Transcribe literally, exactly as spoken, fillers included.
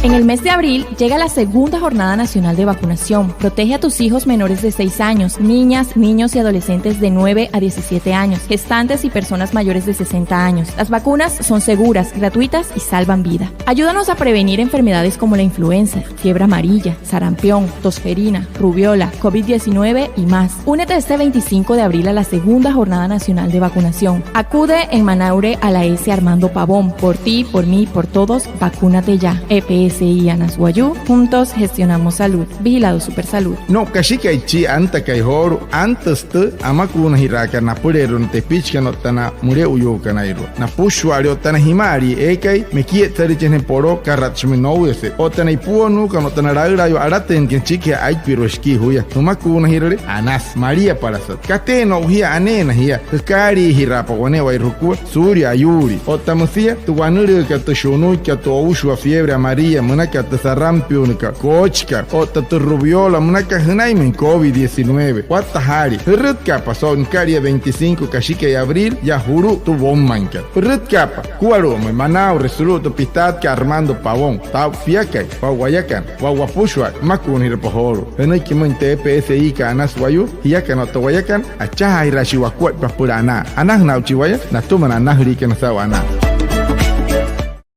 En el mes de abril llega la segunda Jornada Nacional de Vacunación. Protege a tus hijos menores de seis años, niñas, niños y adolescentes de nueve a diecisiete años, gestantes y personas mayores de sesenta años. Las vacunas son seguras, gratuitas y salvan vida. Ayúdanos a prevenir enfermedades como la influenza, fiebre amarilla, sarampión, tosferina, rubéola, covid diecinueve y más. Únete este veinticinco de abril a la segunda Jornada Nacional de Vacunación. Acude en Manaure a la ESE Armando Pavón. Por ti, por mí, por todos, vacúnate ya. E P S I Anas Wayuu, juntos gestionamos salud. Vigilado Supersalud. No'u kashikai chi antakai joolu'u, antüsü tü amakuunajiraakat napüleerua na tepichikana otta na müle'uyuukanairua, napüshua'ale otta na jima'alii eekai mekietsaliichejünain poloo karatshimain nouyase, otta na ipuonuukana otta na laülaayuu alatüinakana süchikijee aippirua shikii juya. Jümakuunajirüle, anasü, maliapalasat. Katee no'u jia, aneena jia. Jükaaliijiraapa wane'ewai jukua suulia ayuulii. Otta müsia tü wanülüükat, tü shunuikat, tü oushua, fiebre amarilla münakat, tü sarampiónnakat, koochikat otta tü rubéola münakat jünainmüin covid diecinueve. Watta jaalii. Jürütkaapa so'u nükalia veinticinco kashikai abril yaa julu'u tü woumainkat. Pürütkaapa kualu'umüin Manaure sulu'u tü pitaatkat Armando Pavón. Saa'u piakai, wa'u wayakana, wa'u wapüshua'ale, jümakuunajirapa joolu'u. Jünüiki müin tü E P S I-kat Anas Wayuu, jiakana otta wayakana achajaajiraashii wakuaippa süpüla anaa. Anajünaa'uchi waya natüma na anajüliikana saa'u anaa.